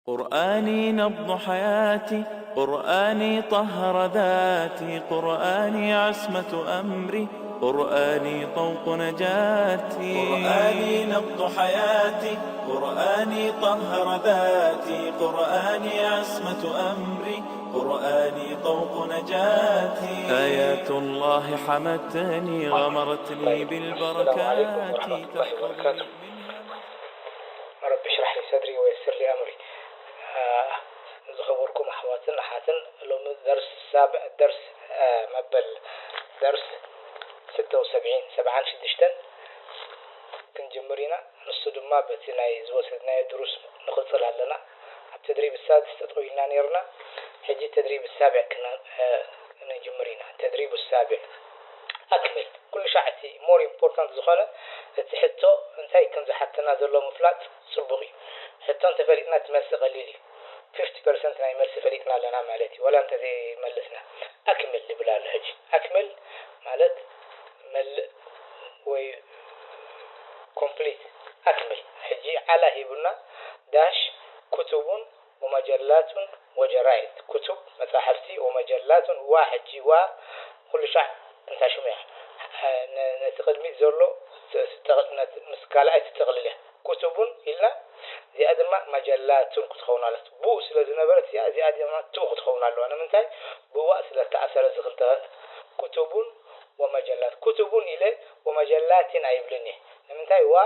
قرآني نبض حياتي، قرآني طهر ذاتي، قرآني عصمة أمري، قرآني طوق نجاتي. قرآني نبض حياتي، قرآني طهر ذاتي، قرآني عصمة أمري، قرآني طوق نجاتي. آيات الله حمتني، غمرتني بالبركات، تحفظني منها. رب اشرح لي صدري ويسر لي أمري. ዝኸበርኩም ኣሕዋትን ኣሓትን፣ ሎሚ ደርስ ሳብዕ፣ ደርስ፣ መበል ደርስ ستة وسبعين፣ ሰብዓን ሽዱሽተን ክንጅምር ኢና። ንሱ ድማ በቲ ናይ ዝወሰድናዮ ድሩስ ንቕጽል ኣለና። ኣብ ተድሪብ ሳድስ ጠጠው ኢልና ነይርና። ሕጂ ተድሪብ ሳብዕ ክና-፣ ክንጅምር ኢና። ተድሪብ ሳብዕ። ኣክምል። ኩሉ ሻዕ እቲ more important ዝኾነ እቲ ሕቶ እንታይ ከም ዝሓተና ዘሎ ምፍላጥ ጽቡቕ እዩ። ሕቶ እንተፈሊጥና እቲ መልሲ ቀሊል እዩ። ፊፍቲ ፐርሰንት ናይ መልሲ ፈሊጥና ኣለና ማለት እዩ፣ ወላ እንተዘይመለስና። ኣክምል ይብል ኣሎ ሕጂ። ኣክምል ማለት መልእ ወይ ኮምፕሊት። ኣክምል። ሕጂ ዓላ ሂቡና ዳሽ ኩቱቡን ወመጀላቱን ወጀራይድ። ኩቱብ መጻሕፍቲ፣ ወመጀላቱን ዋ፣ ሕጂ ዋ ኩሉ ሻዕ እንታይ ሽሙ እያ? ነ-፣ ነቲ ቅድሚት ዘሎ ተ-፣ ተ-፣ ነት-፣ ምስ ካልኣይ ትጥቕልል እያ። ኩቱቡን ኢልና እዚኣ ድማ መጀላቱን ክትኸውን ኣለት። ቡ ስለ ዝነበረት እያ፣ እዚኣ ድማ ቱ ክትኸውን ኣለዋ። ንምንታይ? ብዋእ ስለ ተኣሰረ እዚ ክልተ ኩቱቡን ወመጀላት። ኩቱቡን ኢለ ወመጀላቲን ኣይብልን እየ። ንምንታይ? ዋ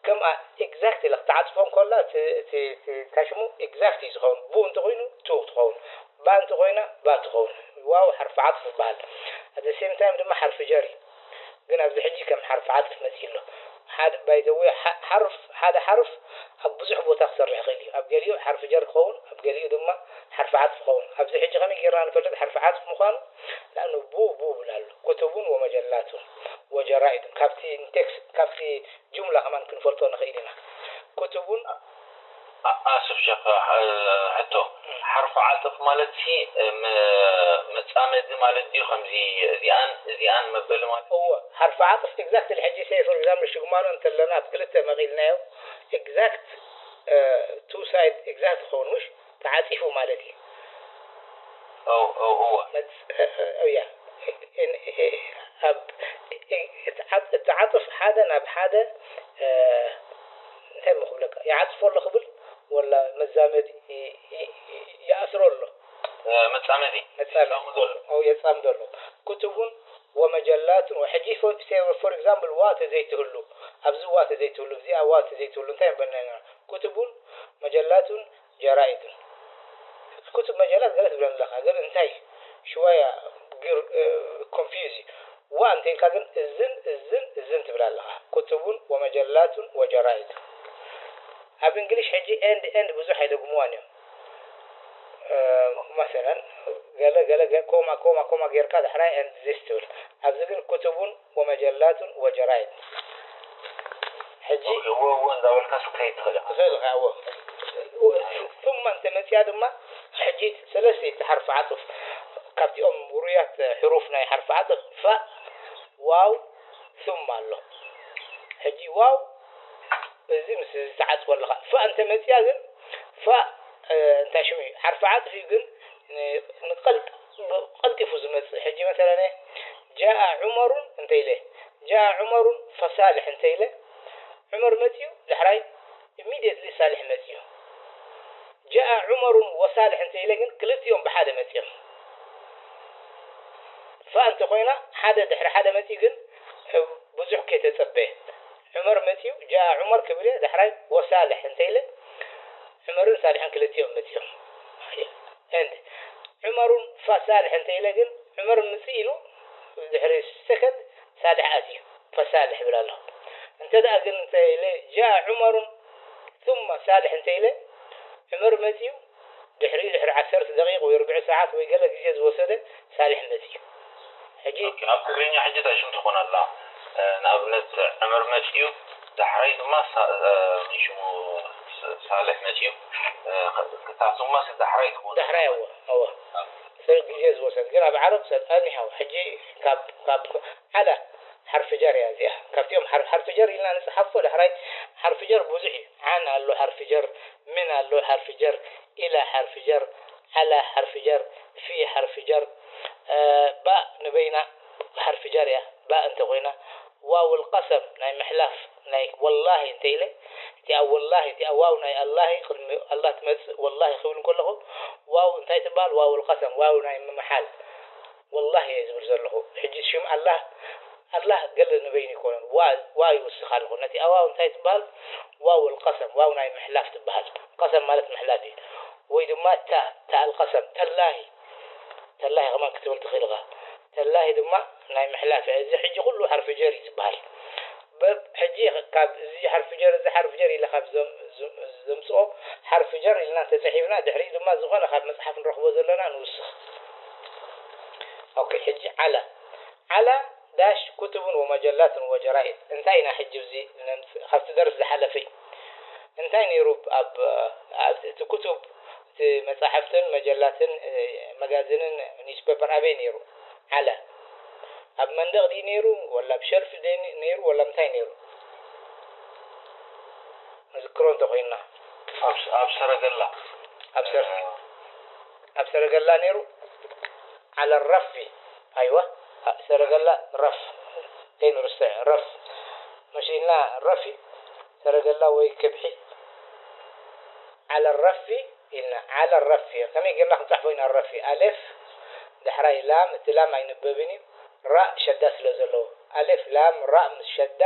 ከምኣ ኤግዛክት ኢለ ክትዓጽፎ እንከላ እቲ፣ እቲ፣ እቲ እንታይ ሽሙ ኤግዛክት እዩ ዝኸውን። ቡ እንተኾይኑ ቱ ትኸውን፣ ባ እንተኾይና ባ ትኸውን። ዋው ሓርፊ ዓጥፍ ይበሃል። ኣት ሴም ታይም ድማ ሓርፊ ጀር እዩ። ግን ኣብዚ ሕጂ ከም ሓርፊ ዓጥፍ መጺኡ ኣሎ። ሓደ፣ ባይ ዘ ዌይ፣ ሓ-፣ ሓርፍ፣ ሓደ ሓርፍ ኣብ ብዙሕ ቦታ ክሰርሕ ይኽእል እዩ። ኣብ ገሊኡ ሓርፊ ጀር ክኸውን፣ ኣብ ገሊኡ ድማ ሓርፊ ዓጥፍ ክኸውን። ኣብዚ ሕጂ ከመይ ጌርና ንፈልጥ ሓርፊ ዓጥፍ ምዃኑ? ንኣብነት ቡ፣ ቡ ይብል ኣሎ። ኩቱቡን ወመጀላቱን ወጀራኢዱን። ካብቲ ቴክስት፣ ካብቲ ጁምላ ከማን ክንፈልጦ ንኽእል ኢና። ኩቱቡን ኣ-፣ ኣስፍ ሸኽ፣ እ፣ ሕቶ፣ እም። ሓርፊ ዓጥፍ ማለትሲ፣ እ፣ መ-፣ መጻመዲ ማለት ድዩ? ከምዚ እዚኣን፣ እዚኣን መበሊ ማለት? እወ፣ ሓርፊ ዓጥፍ ኤግዛክትሊ ሕጂ ሰይ ፎር ኤግዛምፕል ሽጉማኖ እንተለና ኣብ ክልተ መቒልናዮ ኤግዛክት፣ እ፣ ቱ ሳይድ ኤግዛክት ክኸውን ምሽ? ተዓጺፉ ማለት እዩ። እው፣ እው፣ እወ። መጽ-፣ እ፣ እ፣ እያ። እን-፣ እ፣ ኣብ፣ እ፣ እቲ ዓጥ-፣ እቲ ዓጥፍ ሓደ ናብ ሓደ፣ እ፣ እንታይ እሞ ክብለካ? ይዓጽፎ ኣሎ ክብል ወላ መዛመዲ ይ-፣ ይ-፣ ይ-፣ ይኣስሮ ኣሎ? እ፣ መጻመዲ። መጻመዲ። ይጻመዶ ኣሎ። እው፣ የጻምዶ ኣሎ። ኩቱቡን ወመጀላቱን ወ-፣ ሕጂ ፎ-፣ ሴ-፣ ፎር ኤግዛምፕል ዋ ተዘይትህሉ፣ ኣብዚ ዋ ተዘይትህሉ፣ እዚኣ ዋ ተዘይትህሉ፣ እንታይ ምበልና ኢና? ኩቱቡን መጀላቱን ጀራኢዱን። ኩቱብ መጀላት ገለ ትብለን ኣለኻ፣ ግን እንታይ ሽወያ ግር-፣ እ፣ ኮንፊውዝ እዩ። ዋ እንተኢልካ ግን እዝን፣ እዝን፣ እዝን ትብል ኣለኻ። ኩቱቡን ወመጀላቱን ወጀራኢዱን። ኣብ እንግሊሽ ሕጂ ኤንድ፣ ኤንድ ብዙሕ ኣይደግምዋን እዮም። እ፣ መሰለን ገለ፣ ገለ፣ ገ-፣ ኮማ፣ ኮማ፣ ኮማ ጌርካ ዳሕራይ ኤንድ ዚስ ትብል። ኣብዚ ግን ኩቱቡን ወመጀላቱን ወጀራይድ። ሕጂ ኦኬ፣ እወ፣ እወ እንዳበልካ ክትከይድ ትኽእል ኢኻ። ትኽእል ኢኻ፣ እወ። ثم እንተ መጽያ ድማ፣ ሕጂ ሰለስተይቲ ሓርፊ ዓጥፍ፣ ካብቲኦም ውሩያት ሕሩፍ ናይ ሓርፊ ዓጥፍ፣ ፋእ፣ ዋው፣ ثم ኣሎ። ሕጂ ዋው፣ እዚ ምስ ዝተዓጽወ ኣለኻ። ፋእ እንተ መጽያ ግን፣ ፋእ፣ እ፣ እንታይ ሽሙ እዩ? ሓርፊ ዓጥፍ እዩ ግን፣ ን-፣ ንቐልጥ-፣ ቀልጢፉ ዝመጽእ። ሕጂ መሰለነ፣ ጃኣ ዑመሩን እንተ ኢለ፣ ጃኣ ዑመሩን ፈሳልሕ እንተ ኢለ፣ ዑመር መጽዩ፣ ዳሕራይ ኢሚድየትሊ ሳልሕ መጽዩ። ጃኣ ዑመሩን ወሳልሕ እንተ ኢለ ግን፣ ክልቲኦም ብሓደ መጽዮም። ፋእ እንተ ኮይና፣ ሓደ ድሕሪ ሓደ መጽዩ ግን፣ ብዙሕ ከይተጸበየ። ዑመር መጽዩ፣ ጃኣ ዑመር ክብል እየ፣ ዳሕራይ ወሳልሕ እንተ ኢለ፣ ዑመርን ሳልሕን ክልቲኦም መጽዮም። ኤንድ ዑመሩን ፋ ሳልሕ እንተ ኢለ ግን፣ ዑመር ምጽእ ኢሉ፣ ድሕሪ ሰከንድ ሳልሕ ኣትዩ፣ ፈሳልሕ ይብል ኣለኹ። እንተ ደኣ ግን እንተ ኢለ፣ ጃ ዑመሩን ثم ሳልሕ እንተ ኢለ፣ ዑመር መጽዩ፣ ድሕሪ፣ ድሕሪ ዓሰርተ ደቂቕ ወይ ርብዒ ሰዓት ወይ ገለ ግዜ ዝወሰደ ሳልሕ መጽዩ። ሕጂ ኦኬ፣ ኣብ ትግርኛ ሕጂ እንታይ ሽም ትኾን ኣላ? እ፣ ንኣብነት ዕምር መጽዩ፣ ዳሕራይ ድማ ሳ-፣ እ፣ ሽሙ ስ-፣ ሳልሕ መጽዩ፣ እ፣ ክታቱማ ሲ ዳሕራይ ትኾን። ዳሕራይ፣ እወ፣ እወ። ሰብ ግዜ ዝወሰድ፣ ግን ኣብ ዓረብ ሰብ፣ ኣኒሃው፣ ሕጂ ካብ፣ ካብ ዓላ፣ ሓርፊ ጀር እያ እዚኣ። ካብቲኦም ሓር-፣ ሓርፊ ጀር ኢልና ንጽሓፎ፣ ዳሕራይ ሓርፊ ጀር ብዙሕ እዩ። ዓን ኣሎ ሓርፊ ጀር፣ ምን ኣሎ ሓርፊ ጀር፣ ኢላ ሓርፊ ጀር፣ ዓላ ሓርፊ ጀር፣ ፊ ሓርፊ ጀር፣ እ፣ ባእ ንበይና ሓርፊ ጀር እያ። ባእ እንተኾይና፣ ዋው ልቀሰም ናይ ምሕላፍ፣ ናይ ወላሂ እንተ ኢለ፣ እቲኣ ወላሂ፣ እቲኣ ዋው ናይ ኣላሂ፣ ቅድሚ ኣላህ ትመጽእ ወላሂ ክብል እንከለኹ፣ ዋው እንታይ ትበሃል? ዋው ልቀሰም፣ ዋው ናይ ምምሓል። ወላሂ እየ ዝብል ዘለኹ። ሕጂ ሽም ኣላህ፣ ኣላህ ገለ ንበይኑ ይኮነን። ዋ፣ ዋ ይውስኽ ኣለኹ። ነቲ ኣዋው እንታይ ትበሃል? ዋው ልቀሰም፣ ዋው ናይ ምሕላፍ ትበሃል። ቀሰም ማለት ምሕላፍ እዩ። ወይ ድማ ታ፣ ታ ኣልቀሰም፣ ተላሂ። ተላሂ ከማን ክትብል ትኽእል ኢኻ። ተላሂ ድማ ናይ ምሕላፍ እያ። እዚ ሕጂ ኩሉ ሓርፊ ጀር እዩ ዝበሃል። በብ-፣ ሕጂ ካብ እዚ ሓርፊ ጀር፣ እዚ ሓርፊ ጀር ኢለ ካብ ዘም-፣ ዘም-፣ ዘምጽኦ ሓርፊ ጀር ኢልና እንተጽሒፍና፣ ድሕሪኡ ድማ ዝኾነ ካብ መጽሓፍ ንረኽቦ ዘለና ንውስኽ። ኦኬ፣ ሕጂ ዓላ። ዓላ ዳሽ ኩቱቡን ወመጀላትን ወጀራኢድ። እንታይ ኢና ሕጂ እዚ ነምጽእ? ካብቲ ደርስ ዝሓለፈ እዩ። እንታይ ነይሩ ኣብ፣ ኣብ እቲ ኩቱብ፣ እቲ መጻሕፍትን መጀላትን፣ እ፣ መጋዚንን ኒውስፔፐር ኣበይ ነይሩ? ዓላ። ኣብ መንደቕ ድዩ ነይሩ? ወላ ኣብ ሸልፍ ድዩ ነይሩ? ወላ እንታይ ነይሩ? ንዝክሮ እንተኾይንና። ኣብ፣ ኣብ ሰረገላ። ኣብ ሰር-፣ ኣብ ሰረገላ ነይሩ። ዓለ ረፊ። ኣይዋ፣ ሰረገላ ረፍ። ከይንርስዕ፣ ረፍ። መሽ ኢልና ረፊ። ሰረገላ ወይ ከብሒ። ዓለ ረፊ ኢልና። ዓለ ረፊ። ከመይ ጌርና ክንጽሕፎ ኢና ረፊ? ኣሌፍ፣ ዳሕራይ ላም፣ እቲ ላም ኣይንበብን እዩ። ራእ ሸዳ ስለ ዘለዎ። ኣሌፍ፣ ላም፣ ራእ ምስ ሸዳ፣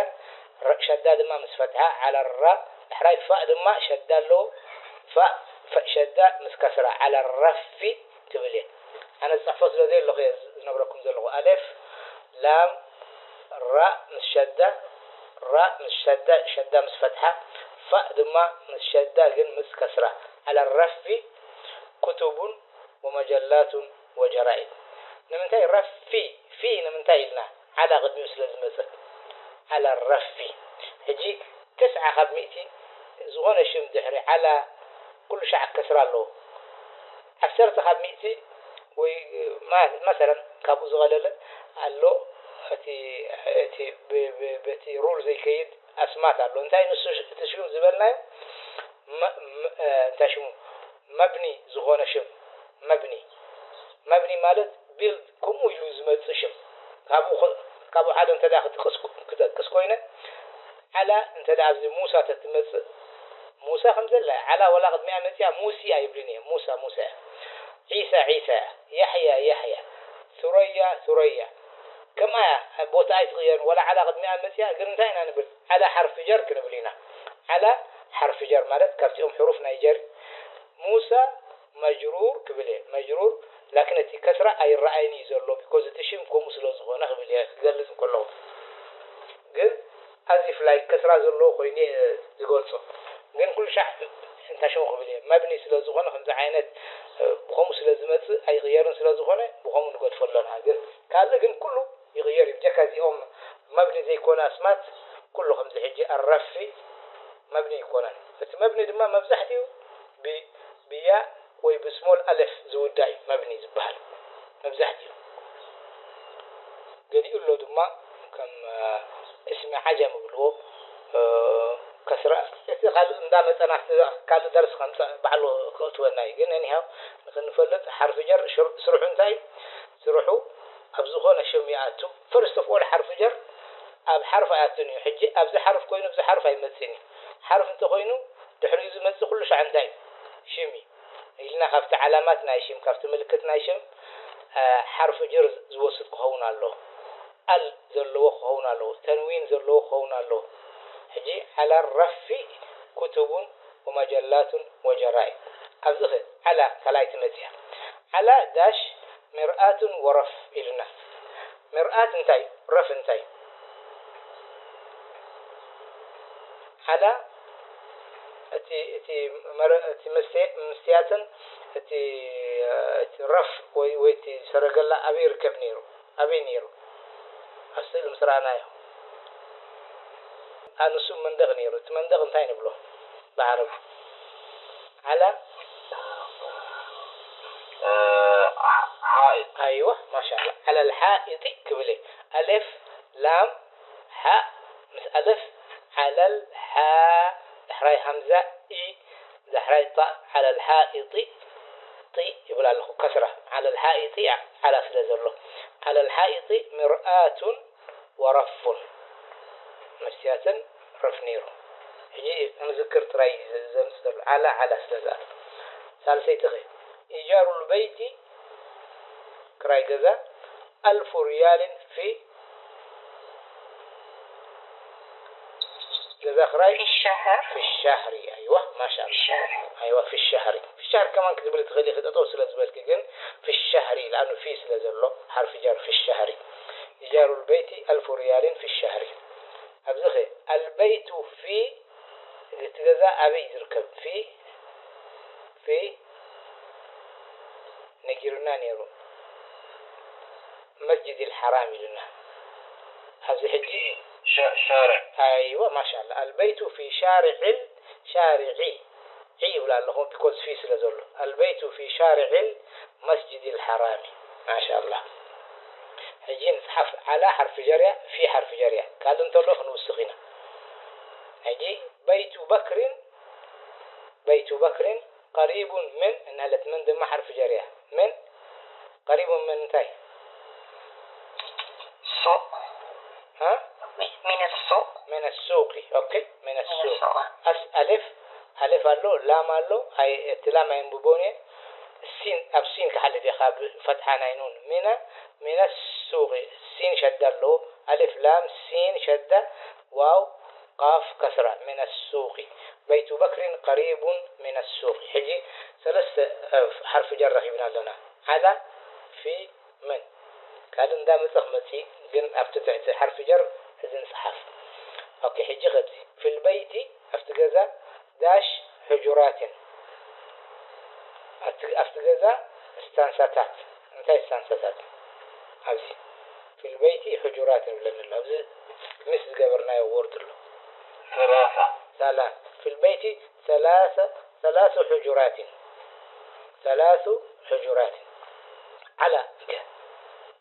ራእ ሸዳ ድማ ምስ ፈትሓ፣ ዓለ ራእ፣ ዳሕራይ ፋእ ድማ ሸዳ ኣለዎ። ፋእ፣ ፈእ ሸዳ ምስ ከስራ፣ ዓለ ረፊ ትብል እየ። ኣነ ዝጽሕፎ ስለ ዘየለኹ እየ ዝነግረኩም ዘለኹ። ኣሌፍ፣ ላም፣ ራእ ምስ ሸዳ፣ ራእ ምስ ሸዳ፣ ሸዳ ምስ ፈትሓ፣ ፋእ ድማ ምስ ሸዳ ግን ምስ ከስራ። ዓለ ረፊ ኩቱቡን ወመጀላቱን ወጀራኢድ። ንምንታይ ረፊ፣ ፊ ንምንታይ ኢልና? ዓላ ቅድሚኡ ስለ ዝመጸት። ዓላ ረፊ። ሕጂ ተስዓ ካብ ሚእቲ ዝኾነ ሽም ድሕሪ ዓላ ኩሉ ሻዕ ከስራ ኣለዎ። ዓሰርተ ካብ ሚእቲ ወይ ማ-፣ መሰለን ካብኡ ዝቐለለ ኣሎ። እቲ፣ እቲ ብ-፣ ብ-፣ በቲ ሩል ዘይከይድ ኣስማት ኣሎ። እንታይ ንሱ ሽ-፣ እቲ ሽም ዝበልናዮ መ-፣ መ-፣ እ፣ እንታይ ሽሙ? መብኒ ዝኾነ ሽም። መብኒ። መብኒ ማለት ቢልድ ከምኡ ኢሉ ዝመጽእ ሽም። ካብኡ ኸ-፣ ካብኡ ሓደ እንተ ደኣ ክጥቀስ፣ ክጠቅስ ኮይነ፣ ዓላ እንተ ደኣ ኣብዚ ሙሳ ተትመጽእ፣ ሙሳ ከም ዘላ እያ። ዓላ ወላ ቅድሚኣ መጽያ ሙሲ ኣይብልን እየ። ሙሳ፣ ሙሳ እያ። ዒሳ፣ ዒሳ እያ። ያሕያ፣ ያሕያ። ሱረያ፣ ሱረያ። ከምኣ እያ። ቦታ ኣይትቕየርን። ወላ ዓላ ቅድሚኣ መጽያ፣ ግን እንታይ ኢና ንብል? ዓላ ሓርፊ ጀር ክንብል ኢና። ዓላ ሓርፊ ጀር ማለት ካብቲኦም ሕሩፍ ናይ ጀር። ሙሳ መጅሩር ክብል እየ። መጅሩር፣ ላኪን እቲ ከስራ ኣይረኣይን እዩ ዘሎ፣ ቢኮዝ እቲ ሽም ከምኡ ስለ ዝኾነ ክብል እየ ክገልጽ እንከለኹ። ግን ኣዚፍ ላይክ ከስራ ዘለዎ ኮይኑ እየ ዝገልጾ። ግን ኩሉ ሻዕ እንታይ ሽሙ ክብል እየ፣ መብኒ ስለ ዝኾነ ከምዚ ዓይነት፣ እ፣ ብኸምኡ ስለ ዝመጽእ ኣይቕየርን ስለ ዝኾነ ብኸምኡ ንገድፎ ኣለና። ግን ካልእ ግን ኩሉ ይቕየር እዩ። ብጀካ እዚኦም መብኒ ዘይኮነ ኣስማት ኩሉ ከምዚ ሕጂ ኣረፊ መብኒ ኣይኮነን። እቲ መብኒ ድማ መብዛሕትኡ ብ-፣ ብያ ወይ ብስሞል ኣለፍ ዝውዳእ እዩ መብኒ ዝበሃል መብዛሕትኡ። ገሊኡ ኣሎ ድማ ከም፣ እ፣ እስሚ ዓጀም ይብልዎ፣ እ፣ ከስራ፣ እቲ ካልእ እንዳመጸና እቲ ካልእ ደርሲ ከምጽእ ባዕሉ ከእትወና እዩ። ግን እኒሃው ንኽንፈልጥ ሓርፊ ጀር ሽር-፣ ስርሑ እንታይ እዩ? ስርሑ ኣብ ዝኾነ ሽም ይኣቱ። ፈርስት ኦፍ ኦል ሓርፊ ጀር ኣብ ሓርፍ ኣይኣቱን እዩ። ሕጂ ኣብዚ ሓርፍ ኮይኑ ኣብዚ ሓርፍ ኣይመጽእን እዩ። ሓርፍ እንተኾይኑ ድሕሪኡ ዝመጽእ ኩሉ ሻዕ እንታይ እዩ? ሽም እዩ። ኢልና ካብቲ ዓላማት ናይ ሽም፣ ካብቲ ምልክት ናይ ሽም፣ እ፣ ሓርፊ ጀር ዝወስድ ክኸውን ኣለዎ። ኣል ዘለዎ ክኸውን ኣለዎ። ተንዊን ዘለዎ ክኸውን ኣለዎ። ሕጂ ዓላ ረፊ ኩቱቡን ወመጀላቱን ወጀራኢድ። ኣብዚ ኸ ዓላ ካልኣይቲ መጽያ። ዓላ ዳሽ ሚርኣቱን ወረፍ ኢሉና። ሚርኣት እንታይ? ረፍ እንታይ? ዓላ እቲ፣ እቲ መረ-፣ እቲ መስተ-፣ መስትያትን እቲ፣ እቲ ረፍ ወይ፣ ወይ እቲ ሰረገላ ኣበይ ይርከብ ነይሩ? ኣበይ ነይሩ? ኣብ ስእሊ ምስ ረኣናዮ። ኣ፣ ንሱ መንደቕ ነይሩ። እቲ መንደቕ እንታይ ንብሎ ብዓረብ? ዓላ፣ እ፣ ሓ-፣ ሓኢጥ። ኣይዋ፣ ማሻኣላ። ዓላ ልሓኢጢ ክብል እየ። ኣሌፍ፣ ላም፣ ሓ ምስ ኣለፍ ዓለል ሓ፣ ዳሕራይ ሃምዛ ኢ፣ ዳሕራይ ጣእ ዓለል ሓኢጢ ጢ ይብል ኣለኹ። ከስራ ዓለል ሓኢጢ ዓላ ስለ ዘሎ። ዓለል ሓኢጢ ምርኣቱን ወረፉን። መስትያትን ረፍ ነይሩ። ሕጂ ምዝክር ጥራይ ዘምጽእ ዘሎ። ዓላ ዓላ ስለ ዝኣለ። ሳልሰይቲ ኸ? ኢጃሩል በይቲ ክራይ ገዛ ኣልፉ ሪያልን ፊ ገዛ ክራይ في الشهر في الشهر. ኣይዋ ማሻ في الشهر ኣይዋ في الشهر في الشهر كمان ክትብል ትኽእሊ ክጠጠው ስለ ዝበልኪ ግን في الشهر لأنه في ስለ ዘሎ حرف جر في الشهر إيجار البيت ألف ريال في الشهر ኣብዚ ኸ البيت في እቲ ገዛ ኣበይ ዝርከብ في في ነጊሩና ነይሩ መስጅድ الحرام ኢሉና ኣብዚ ሕጂ شارع ኣይወ ማሻላ البيت في شارع ال شارع ዒ ይብል ኣለኹ because في ስለ ዘሎ البيت في شارع ال مسجد الحرام ማሻላ ሕጂ ንፅሓፍ ዓላ ሓርፊ ጀርያ ፊ ሓርፊ ጀርያ ካልእ እንተሎ ክንውስኽ ኢና ሕጂ በይቱ በክርን በይቱ በክርን قريب من እንሃለት من ድማ ሓርፊ ጀርያ من قريب من እንታይ ሱቕ ها من السوق من السوق okay من السوق أس ألف ألف ኣሎ ላም ኣሎ ኣይ እቲ ላም ኣየንብቦን እየ ሲን ኣብ ሲን ክሓልፍ እየ ካብ ፈትሓ ናይ ኑን ሚነ ሚነ ሱቂ ሲን ሸዳ ኣለዎ ኣልፍ ላም ሲን ሸዳ ዋው ቃፍ ከስራ ሚነ ሱቂ በይቱ በክሪን ቀሪቡን ሚነ ሱቂ ሕጂ ሰለስተ ሓርፊ ጀር ረኺብና ኣለና ዓላ ፊ ምን ካልእ እንዳመፀ ክመፅእ ግን ኣብቲ ትሕቲ ሓርፊ ጀር እዚ ንፅሓፍ ኦኬ ሕጂ ከዚ ፊልበይቲ ኣብቲ ገዛ ዳሽ ሕጁራትን ኣብቲ ገዛ ስታንሳታት እንታይ ስታንሳታት ኣብዚ ፊልበይቲ ሕጁራት ንብለኒ ኣሎ ኣብዚ ምስ ዝገበርናዮ ወርድ ኣሎ ثلاثة ثلاث ፊልበይቲ ثلاث ثلاث حجرات ثلاث حجرات على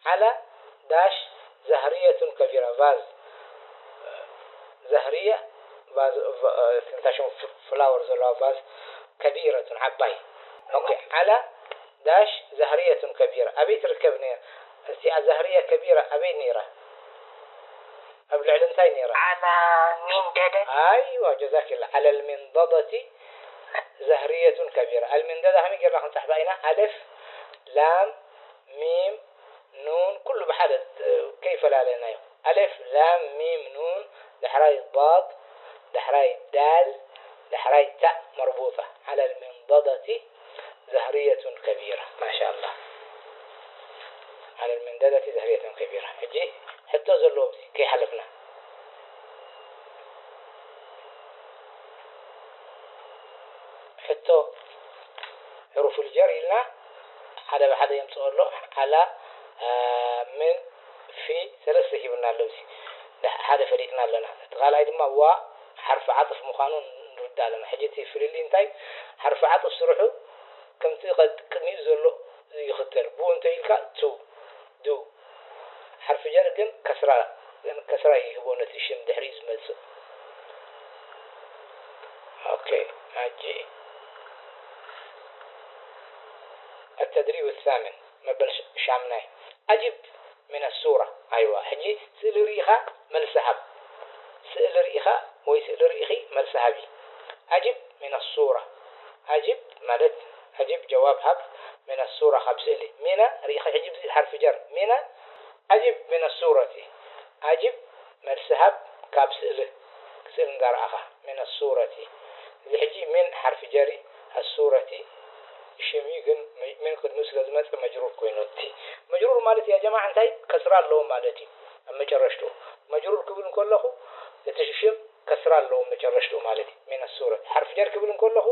على داش زهرية كبيرة ቫዝ زهرية ቫዝ እንታይ ሽሙ ፍላወር ዘለዋ ቫዝ كبيرة ዓባይ ኦኬ على داش زهرية كبيرة ኣበይ ትርከብ ነይራ እዚኣ زهرية كبيرة ኣበይ ነይራ ኣብ ልዕሊ እንታይ ነይራ على منضدة ኣይዋ ጀዛኪላ على المنضدة زهرية كبيرة المنضدة ከመይ ጌርና ክንፅሕፋ ኢና ኣልፍ ላም ሚም ኑን ኩሉ ብሓደ ከይፈላለናዮ ኣልፍ ላም ሚም ኑን ዳሕራይ ضاد ዳሕራይ ዳል ዳሕራይ ታእ مربوطة على المنضدة زهرية كبيرة ما شاء الله على المنضدة زهرية كبيرة ሕጂ ሕቶ ዘለዎ ኣብዚ ከይሓለፍና ሕቶ ሕሩፉል ጀር ኢልና ሓደ ብሓደ የምፅኦ ኣሎ ዓላ ምን ፊ ሰለስተ ሂብና ኣሎ እዚ ሓደ ፈሊጥና ኣለና እቲ ካልኣይ ድማ ዋ ሓርፊ ዓጥፍ ምዃኑ ንርዳ ኣለና ሕጂ እቲ ፍልልይ እንታይ ሓርፊ ዓጥፍ ስርሑ ከምቲ ቅድሚኡ ዘሎ ይኽተል ብኡ እንተ ኢልካ ቱ ዱ ሓርፊ ጀር ግን ከስራ ከስራ ይህቦ ነቲ ሽም ድሕሪኡ ዝመፅእ ኦኬ ኣጂ التدريب الثامن መበል ሻምናይ أجب من الصورة ኣይዋ ሕጂ ስእሊ ርኢኻ መልሲ ሃብ ስእሊ ርኢኻ ወይ ስእሊ ርኢኺ መልሲ ሃቢ أجب من الصورة أجب ማለት أجب ጀዋብ ሃብ من الصورة ካብ ስእሊ ሚነ ርኢኻ ሕጂ ብዚ ሓርፊ ጀር ሚነ أجب من الصورة أجب መልሲ ሃብ ካብ ስእሊ ስእሊ እንዳረኣኻ من الصورة እዚ ሕጂ من ሓርፊ ጀሪ الصورة ሽም እዩ ግን من ቅድሚኡ ስለ ዝመፀ መጅሩር ኮይኑ እቲ መጅሩር ማለት ያ ጀማዓ እንታይ ከስራ ኣለዎ ማለት እዩ ኣብ መጨረሽትኡ መጅሩር ክብል እንከለኹ እቲ ሽም ከስራ ኣለዎ መጨረሽትኡ ማለት እዩ من الصورة ሓርፊ ጀር ክብል እንከለኹ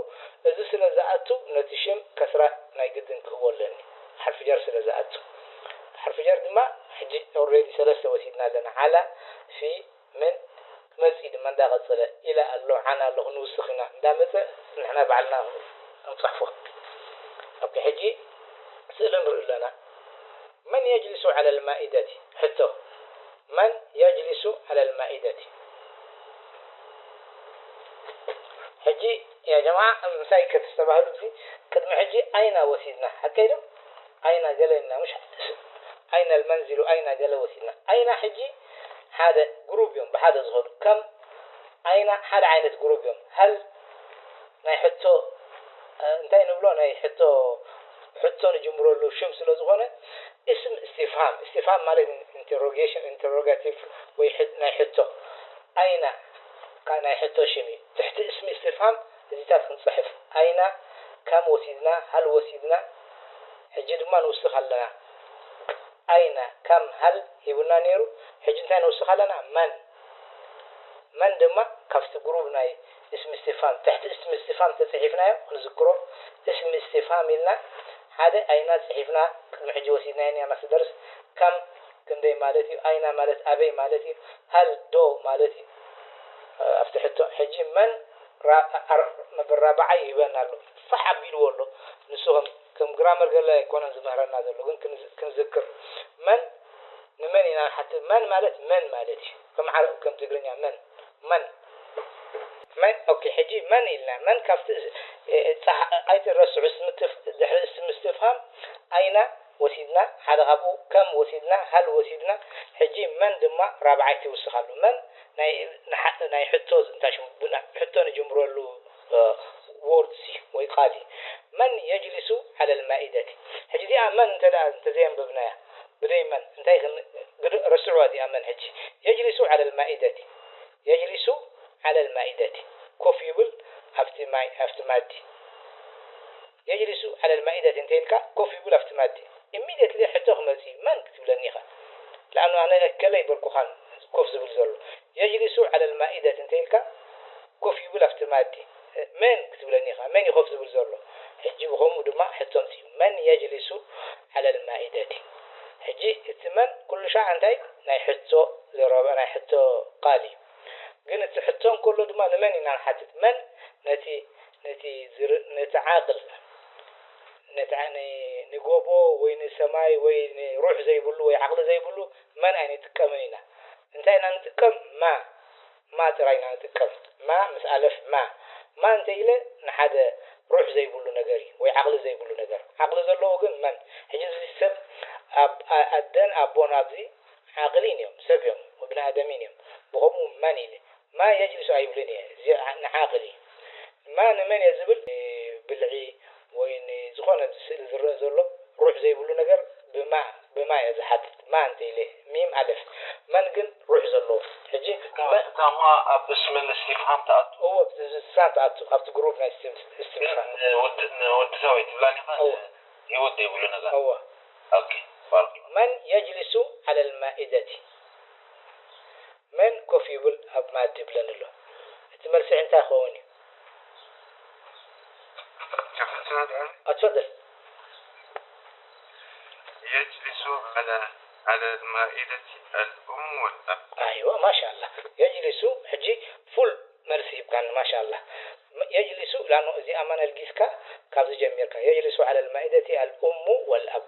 እዚ ስለ ዝኣቱ ነቲ ሽም ከስራ ናይ ግድን ክህቦ ኣለኒ ሓርፊ ጀር ስለ ዝኣቱ ሓርፊ ጀር ድማ ሕጂ already ሰለስተ ወሲድና ኣለና على في من ክመፅእ ድማ እንዳቐፀለ ኢለ ኣሎ ዓና ኣሎ ክንውስኽ ኢና እንዳመፀ ንሕና ባዕልና ንፅሕፎ ኦኬ ሕጂ ስእሊ ንርኢ ኣለና من يجلس على المائدة ሕቶ من يجلس على المائدة؟ ሕጂ ያ ጀማዓ ምሳይ ከተስተባህሉ እዚ ቅድሚ ሕጂ ኣይና ወሲድና ሓቀይ ዶ? ኣይና ገለ እና ምሽ ኣይና المنزل ኣይና ገለ ወሲድና ኣይና ሕጂ ሓደ ግሩብ እዮም ብሓደ ዝኸዱ ከም ኣይና ሓደ ዓይነት ግሩብ እዮም ሃል ናይ ሕቶ እንታይ ንብሎ ናይ ሕቶ ሕቶ ንጅምረሉ ሽም ስለ ዝኾነ እስም استفهام استفهام ማለት interrogation interrogative ወይ ናይ ሕቶ ኣይና ናይ ሕቶ ሽም እዩ ትሕቲ እስም استفهام እዚታት ክንፅሕፍ ኣይና ከም ወሲድና ሃል ወሲድና ሕጂ ድማ ንውስኽ ኣለና ኣይና ከም ሃል ሂቡና ነይሩ ሕጂ እንታይ ንውስኽ ኣለና መን መን ድማ ካብቲ ግሩብ ናይ እስም استفهام ትሕቲ እስም استفهام ተፅሒፍናዮ ክንዝክሮ እስም استفهام ኢልና ሓደ ኣይና ፅሒፍና ቅድሚ ሕጂ ወሲድናዮ ነርና ስደርስ ከም ክንደይ ማለት እዩ ኣይና ማለት ኣበይ ማለት እዩ ሃል ዶ ማለት እዩ ኣብቲ ሕቶ ሕጂ መን መበል ራብዓይ ይህበና ኣሎ ፋሕ ኣቢልዎ ኣሎ ንሱ ከም ከም ግራመር ገለ ኣይኮነን ዝምህረና ዘሎ ግን ክንዝክር መን ንመን ኢና ንሓትት መን ማለት መን ማለት እዩ ከም ዓረብ ከም ትግርኛ መን መን መን ኦኬ ሕጂ መን ኢልና መን ካብቲ ኣይትረስዑ ድሕሪ እስም استفهام ኣይና ወሲድና ሓደ ካብኡ ከም ወሲድና ሃል ወሲድና ሕጂ መን ድማ ራብዓይቲ ይውስኽ ኣሎ መን ናይ ሕቶ እንታይ ሽሙ ሕቶ ንጅምረሉ word ሲ ወይ ቃል እዩ من يجلس على المائدة ሕጂ እዚኣ መን እንተ ደኣ እንተዘየንበብናያ ብደይ መን እንታይ ረስዕዋ እዚኣ መን ሕጂ يجلس على المائدة يجلس على المائدة ኮፍ ይብል ኣብቲ ማይ ኣብቲ ማዲ يجلس على المائدة እንተ ኢልካ ኮፍ ይብል ኣብቲ ማዲ immediately ሕቶ ክመጽእ እዩ መን ክትብለኒ ኢኻ لأنه ኣነ እከለ ይበልኩኻን ኮፍ ዝብል ዘሎ يجلس على المائدة እንተ ኢልካ ኮፍ ይብል ኣብቲ ማዲ መን ክትብለኒ ኢኻ መን እዩ ኮፍ ዝብል ዘሎ ሕጂ ብኸምኡ ድማ ሕቶ ኣምፅኡ من يجلس على المائدة ሕጂ እቲ መን ኩሉ ሻዕ እንታይ ናይ ሕቶ ዘረባ ናይ ሕቶ ቃል እዩ ግን እቲ ሕቶ እንከሎ ድማ ንመን ኢና ንሓትት መን ነቲ ነቲ ዝር ነቲ ዓቅል ነቲ ንጎቦ ወይ ንሰማይ ወይ ንሩሕ ዘይብሉ ወይ ዓቅሊ ዘይብሉ መን ኣይንጥቀምን ኢና እንታይ ኢና ንጥቀም ማ ማ ጥራይ ኢና ንጥቀም ማ ምስ ኣለፍ ማ ማ እንተ ኢለ ንሓደ ሩሕ ዘይብሉ ነገር እዩ ወይ ዓቅሊ ዘይብሉ ነገር ዓቅሊ ዘለዎ ግን መን ሕጂ እዚ ሰብ ኣደን ኣቦን ኣብዚ ዓቅሊን እዮም ሰብ እዮም ወብኒ ኣደሚን እዮም ብኸምኡ መን ኢለ ማ የጅልሱ ኣይብልን እየ እዚ ንዓቅሊ ማ ንመን እየ ዝብል ብልዒ ወይ ዝኾነ ስእሊ ዝረአ ዘሎ ሩሕ ዘይብሉ ነገር ብማ ብማ እየ ዝሓትት ማ እንተ ኢለ ሚም ኣለፍ መን ግን ሩሕ ዘለዎ ሕጂ እታ ማ ኣብ እስመል እስቲፍሃም ትኣቱ እወ እስቲፍሃም ትኣቱ ኣብቲ ግሩፕ ናይ እስቲፍሃም ንወዲ ሰብ ኣይትብላን ኢኻ ህይወት ዘይብሉ ነገር እወ መን የጅልሱ ዓለ ልማኢደቲ መን ኮፍ ይብል ኣብ መኣዲ ይብለኒ ኣሎ እቲ መልሲ እንታይ ክኸውን እዩ ኣትፈደል يجلس على على المائدة الأم والأب. أيوة ما شاء الله يجلس ሕጂ ፉል መልሲ ሂብካኒ ما شاء الله يجلس ላኖ እዚኣ መን ኣልጊስካ ካብዚ ጀሚርካ يجلس على المائدة الأم والأب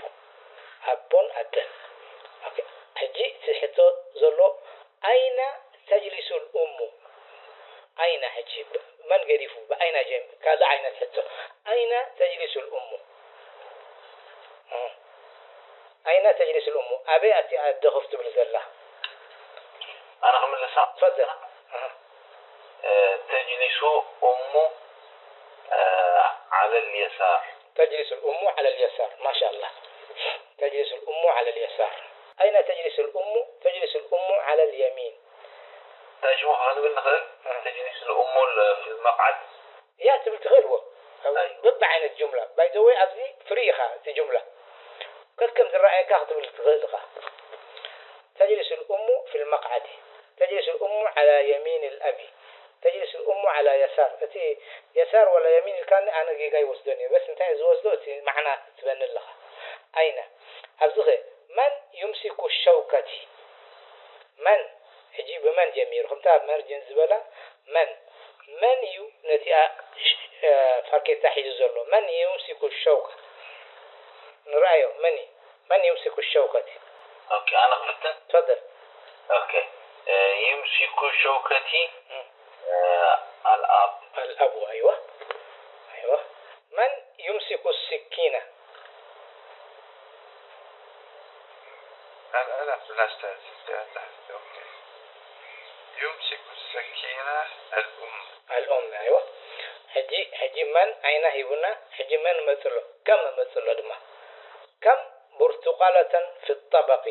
ኣቦን ኣደን ሕጂ እቲ ሕቶ ዘሎ أين تجلس الأم أين ሕጂ መን ገዲፉ ብኣይና ጀምር ካልእ ዓይነት ሕቶ أين تجلس الأم أين تجلس الأم ኣበይ ኣቲ ኣደ ኮፍ ትብል ዘላ ኣነ ክምልሳ تفضل تجلس أم على اليسار تجلس الأم على اليسار ما شاء الله تجلس الأم على اليسار أين تجلس الأم تجلس الأم على اليمين እንታይ ሽሙ ክንብል ንኽእል تجلس الأم في المقعد ያ ትብል ትኽእል እዎ በብዓይነት ጁምላ by the way ኣብዚ ፍሪ ኢኻ እቲ ጁምላ ከከም ዝረኣየካ ክትብል ትኽእል ኢኻ تجلس الأم في المقعد تجلس الأم على يمين الأب تجلس الأم على يسار እቲ يسار ولا يمين ኢልካኒ ኣነ ጌጋ ይወስዶ እየ በስ እንታይ ዝወስዶ እቲ ማዕና ትበኒ ኣለኻ ኣይነ ኣብዚ ኸ من يمسك الشوكة መን ሕጂ ብመን ጀሚሩ ከምታ መርጅን ዝበላ መን መን እዩ ነቲኣ ፋኬታ ሒዙ ዘሎ መን يمسك الشوكة ንርኣዮ መን እዩ من يمسك الشوكة ኦኬ ኣነ ክፍትን تفضل ኦኬ። እ፣ ዩምሲኩ ሸውከቲ፣ እ፣ ኣልኣብ። الأب، أيوة. أيوة. من يمسك السكينة؟ ኣልኣብ ላስታ፣ ኦኬ። ዩምሲኩ ሰኪና ኣልኡም። الأم، أيوة. ሕጂ፣ ሕጂ መን ኣይና ሂቡና፣ ሕጂ መን መጽሎ? ከም መጽሎ ድማ። ከም ብርቱቃለተን ፊ ጠበቂ።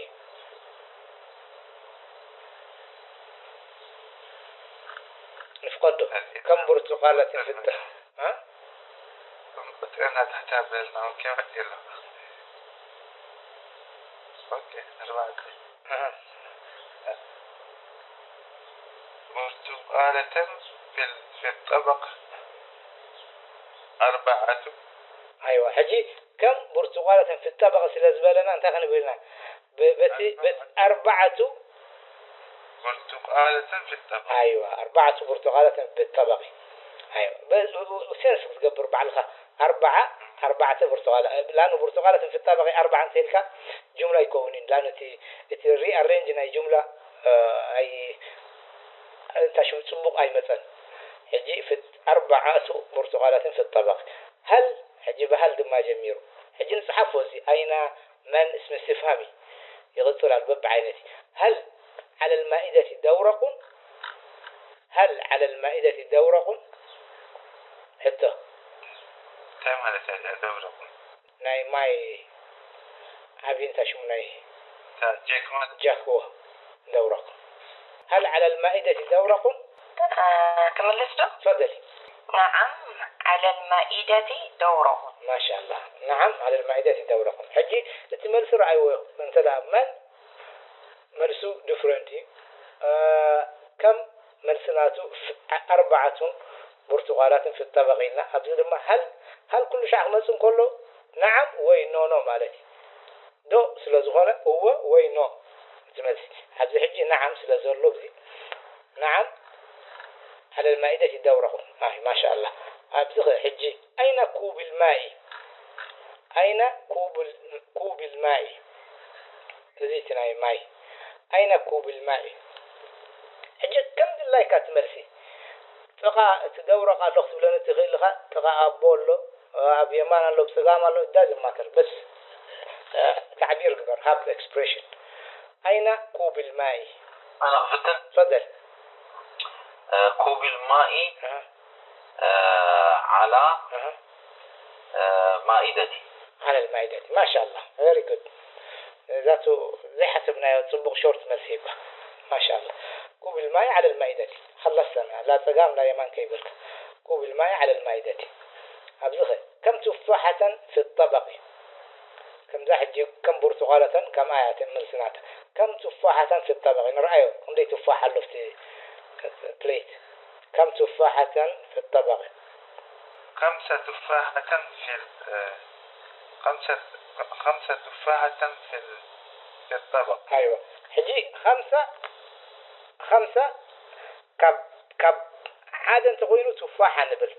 ንፍቀዶ። ከም ብርቱቃለተን ፊ ጠ-፣ እ? ቁጥዕና ታሕታ በልና፣ ኦኬ፣ ቀጥሎ። ኦኬ፣ ኣርባዕተ። ኣሃ። ብርቱቃለተን ፊ፣ ፊ ጠበቅ ኣርባዓቱ። ኣይዋ፣ ሕጂ ከም ብርቱቃለተን ፊ ጠበቅ ስለ ዝበለና እንታይ ክንብል ኢና? ብ-፣ በቲ፣ በት-፣ ኣርባዓቱ ብርቱቃለተን ፊ ጠበቅ። ኣይዋ፣ ኣርባዕቱ ብርቱቃለተን ፊ ጠበቅ። ኣይዋ፣ በ-፣ ብ-፣ ብ-፣ ሴንስ ክትገብር ባዕልኻ። ኣርባዓ፣ ኣርባዕተ ብርቱቃለ-፣ ላኑ ብርቱቃለተን ፊ ጠበቅ ኣርባዓ እንተኢልካ ጅምላ ኣይከውንን። ላኑ እቲ፣ እቲ ሪኣሬንጅ ናይ ጅምላ፣ እ፣ ኣይ-፣ እንታይ ሽሙ ጽቡቕ ኣይመጸን። ሕጂ ፊ-፣ ኣርባዓቱ ብርቱቃለተን ፊ ጠበቅ። ሀል፣ ሕጂ ብሀል ድማ ጀሚሩ። ሕጂ ንጽሓፎ እዚ፣ ኣይና፣ መን፣ እስም እስትፍሃም እዩ። ይቕጽል ኣሎ በብዓይነት እዩ። ሀል ዐለል ማኢደቲ ደውረቁን? ሀል ዐለል ማኢደቲ ደውረቁን? ሕቶ። እንታይ ማለት እያ እዚኣ ደውረቁን? ናይ ማይ ዓብዪ እንታይ ሽሙ ናይ እታ ጀክ ማለት ጃክዎ ደውረቁን። ሀል ዐለል ማኢደቲ ደውረቁን? ክምልስ ዶ? ትፈደሊ። نعم على المائدة دورق. ማሻኣላህ። ነዓም ዐለል ማኢደቲ ደውረቁን። ሕጂ እቲ መልሲ ረኣይዎ ኢኹም። እንተ ደኣ መን መልሱ ዲፍረንት እዩ። እ፣ ከም መልሲ ናቱ ፍ-፣ ኣ-፣ ኣርባዓቱን ብርቱቃላትን ፊ ጠበቅ ኢልና። ኣብዚ ድማ ሀል፣ ሀል ኩሉ ሻዕ ክመጽእ እንከሎ ነዓም ወይ ኖ ኖ ማለት እዩ። ዶ ስለ ዝኾነ እወ ወይ ኖ እቲ መልሲ። ኣብዚ ሕጂ ነዓም ስለ ዘሎ ኣብዚ ነዓም ዐለል ማኢደቲ ደውረቁን። ኣይ ማሻኣላህ። ኣብዚ ኸ ሕጂ ኣይነ ኩብል ማኢ? ኣይነ ኩብል፣ ኩብል ማኢ? እዚ እቲ ናይ ማይ። ኣይነ ኩብል ማኢ? ሕጂ ከም ድላይካ ትመልሲ። ጥቓ እቲ ደውረቕ ኣሎ ክትብለኒ ትኽእል ኢኻ። ጥቓ ኣቦ ኣሎ፣ ኣብ የማን ኣሎ፣ ብጸጋም ኣሎ፣ it doesn't matter። በስ፣ እ፣ ታዕቢር ግበር፣ ሃብ ኤክስፕሬሽን። ኣይነ ኩብል ማኢ? ኣነ ክፍትን። ተፈደል። እ፣ ኩብል ማኢ፣ እ፣ እ፣ ዓላ፣ እ፣ እ፣ ማኢደቲ። ዐለል ማኢደቲ። ማሻኣላህ፣ ቨሪ ጉድ። እዛቱ ዘይሓሰብናዮ ጽቡቕ ሾርት መልሲ ሂብካ። ማሻኣላህ። ኩብል ማኢ ዐለል ማኢደቲ። ኸለሰና፣ ላ ጸጋም ላ የማን ከይበልካ። ኩብል ማኢ ዐለል ማኢደቲ። ኣብዚ ኸ፣ ከም ቱፋሓተን ፊ ጠበቂ። ከምዛ ሕጂ ከም ብርቱቃለተን ከምኣ እያ እተን መልስናተን። ከም ቱፋሓተን ፊ ጠበቂ። ንርኣዮ፣ ክንደይ ቱፋሕ ኣሎ ኣብቲ ፕሌት። ከም ቱፋሓተን ፊ ጠበቂ። خمس تفاحة في ال-، እ፣ خمسة، خمس تفاحة في ال-، في الطبق. ኣይዋ። ሕጂ ኸምሳ፣ ኸምሳ ካብ፣ ካብ ሓደ እንተኾይኑ ቱፋሓ ንብል።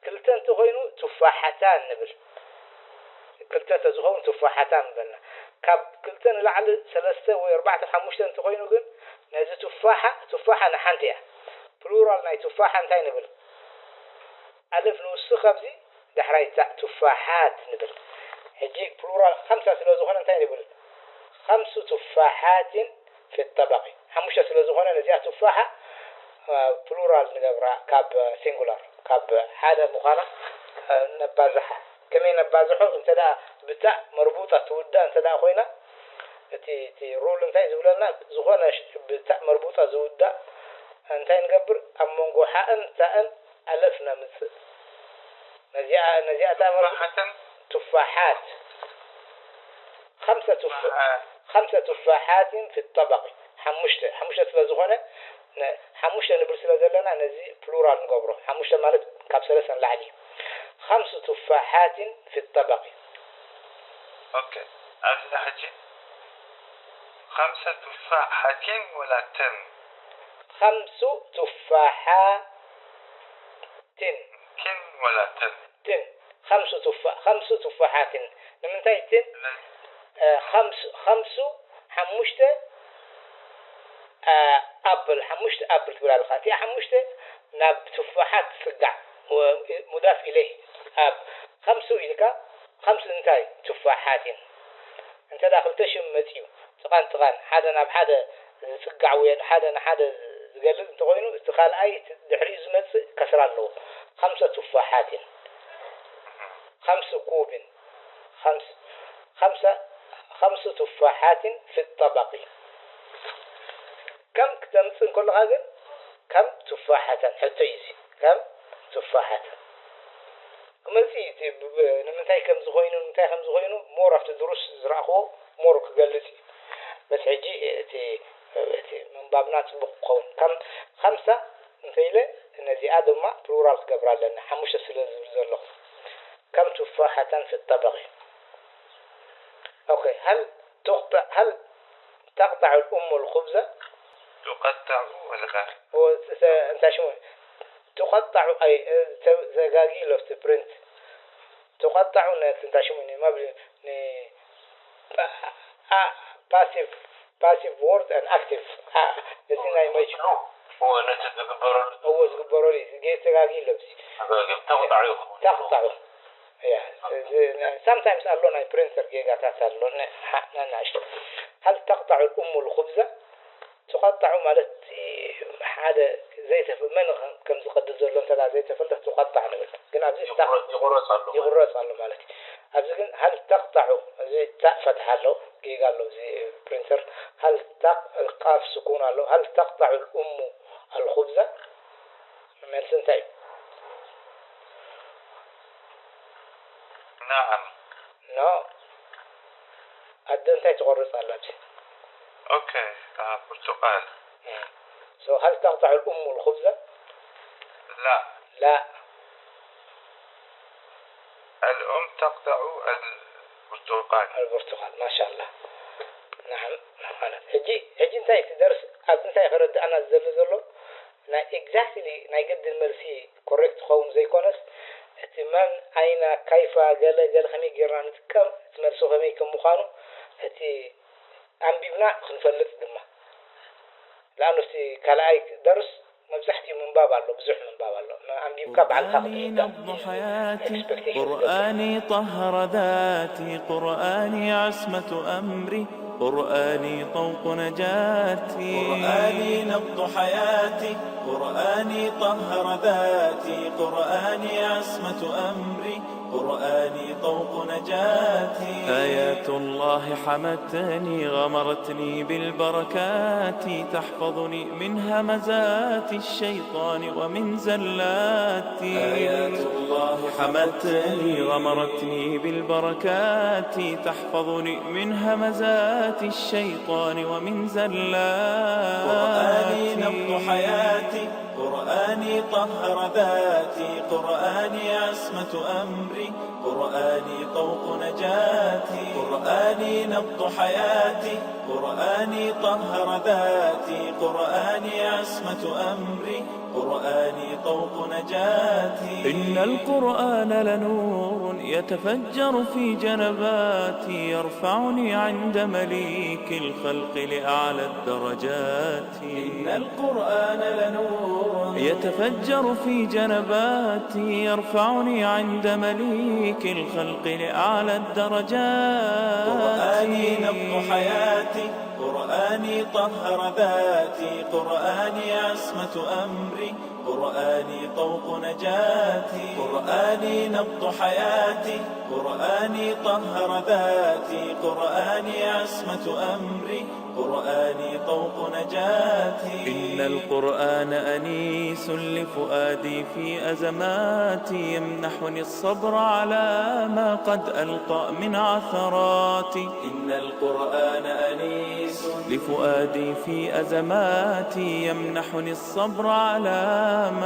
ክልተ እንተኾይኑ ቱፋሓታን ንብል። ክልተ እንተዝኸውን ቱፋሓታን ንበልና። ካብ ክልተ ንላዕሊ ሰለስተ ወይ ኣርባዕተ ሓሙሽተ እንተኾይኑ ግን ነዚ ቱፋሓ፣ ቱፋሓ ንሓንቲ እያ። ፕሉራል ናይ ቱፋሓ እንታይ ንብል? ኣልፍ ንውስኽ ኣብዚ ዳሕራይ ታእ ቱፋሓት ንብል። ሕጂ ፕሉራል ኸምሳ ስለ ዝኾነ እንታይ ንብል? ኸምሱ ቱፋሓትን ፊ ጠበቂ። ሓሙሽተ ስለ ዝኾነ ነዚኣ ቱፋሓ፣ እ፣ ፕሉራል ንገብራ ካብ ሲንጉላር፣ ካብ ሓደ ምዃና፣ እ፣ ነባዝሓ። ከመይ ነባዝሖ? እንተ ደኣ ብታእ መርቡጣ ትውዳእ እንተ ደኣ ኮይና፣ እቲ፣ እቲ ሩል እንታይ ዝብለና? ዝኾነ ሽ-፣ ብታእ መርቡጣ ዝውዳእ እንታይ ንገብር? ኣብ መንጎ ሓእን ታእን ኣለፍ ነምጽእ። ነዚኣ፣ ነዚኣ እታ መርቡጣ ቱፋሓተን ቱፋሓት። ኸምሰ ቱፋ-፣ ቱፋሓት። ኸምሰ ቱፋሓትን ፊ ጠበቂ። ሓሙሽተ፣ ሓሙሽተ ስለ ዝኾነ፣ ነ-፣ ሓሙሽተ ንብል ስለ ዘለና፣ ነዚ ፕሉራል ንገብሮ። ሓሙሽተ ማለት ካብ ሰለስተ ንላዕሊ እዩ። ኸምሱ ቱፋሓትን ፊ ጠበቂ። ኦኬ። ኣብዚ ሕጂ ኸምሰ ቱፋሓቲን ወላ ተን? ኸምሱ ቱፋሓትን። ቲን ወላ ተን? ትን። ኸምሱ ቱፋ-፣ ኸምሱ ቱፋሓትን። ንምንታይ ትን? እ፣ ኸምሱ፣ ኸምሱ፣ ሓሙሽተ፣ ኣፕል ሓሙሽተ ኣፕል ትብል ኣለኻ። እቲኣ ሓሙሽተ ናብ ቱፋሓት ትጽጋዕ። ሙዳፍ ኢለይ ኣብ ከምሱ ኢልካ ከምሱ እንታይ ቱፋሓት እየን። እንተ ደኣ ክልተ ሽም መጺኡ ጥቓን ጥቓን ሓደ ናብ ሓደ ዝጽጋዕ ወይ ሓደ ንሓደ ዝገልጽ እንተኾይኑ እቲ ካልኣይ ድሕሪኡ ዝመጽእ ከስራ ኣለዎ። ከምሰ ቱፋሓት እየን። ከምሱ ኩብን ከምስ ከምሰ ከምሱ ቱፋሓትን ፊ ጠበቂ። ከም ክተምጽእ እንከለኻ ግን ከም ቱፋሓተን ሕቶ እዩ እዚ። ከም ቱፋሓተን ክመጽእ እዩ እቲ ብ- ብ- ንምንታይ ከም ዝኾይኑ ንምንታይ ከም ዝኾይኑ ሞር ኣብቲ ድሩስ ዝረእኽዎ ሞር ክገልጽ እዩ። በስ ሕጂ እቲ እቲ ምንባብና ጽቡቕ ክኸውን ከም ከምሳ እንተኢለ ነዚኣ ድማ ፕሉራል ክገብራ ኣለኒ ሓሙሽተ ስለ ዝብል ዘለኹ ከም ቱፋሓተን ፊ ጠበቂ። ኦኬ፣ هل تقطع هل تقطع الأم الخبز؟ تقطع ولا እንታይ ሽሙ ትቆጣዑ ኣይ ተጋጊ ሎፍቲ ፕሪንት ትቆጣዑ እንታይ ሽሙ ኒ ማብ ኒ ፓሲቭ ፓሲቭ ወርድ ን ኣክቲቭ እቲ ናይ መጅ እዎ ነቲ ዝግበረሉ እዎ ዝግበረሉ ጌ ተጋጊ ሎብሲ ተቆጣዑ ይኸውን ተቆጣዑ sometimes ኣሎ ናይ ፕሪንተር ጌጋታት ኣሎ ነናእሽቶ هل تقطع الأم الخبز ትቐጣዑ ማለት ሓደ ዘይተፍ መን ከም ዝቐድል ዘሎ እንተ ዘይተፈልጠ ትቐጣዕ ንብል ግን ኣብዚ ይቑረፅ ኣሎ ይቑረፅ ኣሎ ማለት እዩ ኣብዚ ግን هل تقطع እዚ ታእ ፈትሓ ኣሎ ጌጋ ኣሎ እዚ ፕሪንተር هل تق ቃፍ ስኩን ኣሎ هل تقطع الأم الخبز መልሲ እንታይ እዩ نعم no ኣደ እንታይ ትቆርፅ ኣላ ኣብዚ ኦኬ ብርቱቃን so هل تقطع الأم الخبز لا لا الأم تقطع البرتقال البرتقال ما شاء الله نعم ማለት ሕጂ ሕጂ እንታይ እቲ ደርስ ኣብዚ እንታይ ከረድኣና ዝደሊ ዘሎ ናይ exactly ናይ ግድን መልሲ correct ክኸውን ዘይኮነስ እቲ መን ኣይና ካይፋ ገለ ገለ ከመይ ጌርና ንጥቀም እቲ መልሲ ከመይ ከም ምዃኑ እቲ ኣንቢብና ክንፈልጥ ድማ لأنه እቲ ካልኣይ ደርስ መብዛሕትኡ ምንባብ ኣሎ ብዙሕ ምንባብ ኣሎ ኣንቢብካ ባዕልካ ክትርዳእ قرآني طهر ذاتي قرآني عصمة أمري قرآني طوق نجاتي قرآني نبض حياتي قرآني طهر ذاتي قرآني عصمة أمري قرآني طوق نجاتي آيات الله حمتني غمرتني بالبركات تحفظني من همزات الشيطان ومن زلاتي آيات الله حمتني غمرتني بالبركات تحفظني من همزات الشيطان ومن زلاتي قرآني نبض حياتي قرآني طهر ذاتي قرآني عصمة أمري قرآني طوق نجاتي قرآني نبض حياتي قرآني طهر ذاتي قرآني عصمة أمري قرآني طوق نجاتي إن القرآن لنور يتفجر في جنباتي يرفعني عند مليك الخلق لأعلى الدرجات إن القرآن لنور يتفجر في جنباتي يرفعني عند مليك الخلق لأعلى الدرجات قرآني نبض حياتي قرآني طهر ذاتي قرآني عصمة أمري قرآني طوق نجاتي قرآني نبض حياتي قرآني طهر ذاتي قرآني عصمة أمري قرآني طوق نجاتي إن القرآن أنيس لفؤادي في أزماتي يمنحني الصبر على ما قد ألقى من عثرات إن القرآن أنيس لفؤادي في أزماتي يمنحني الصبر على ما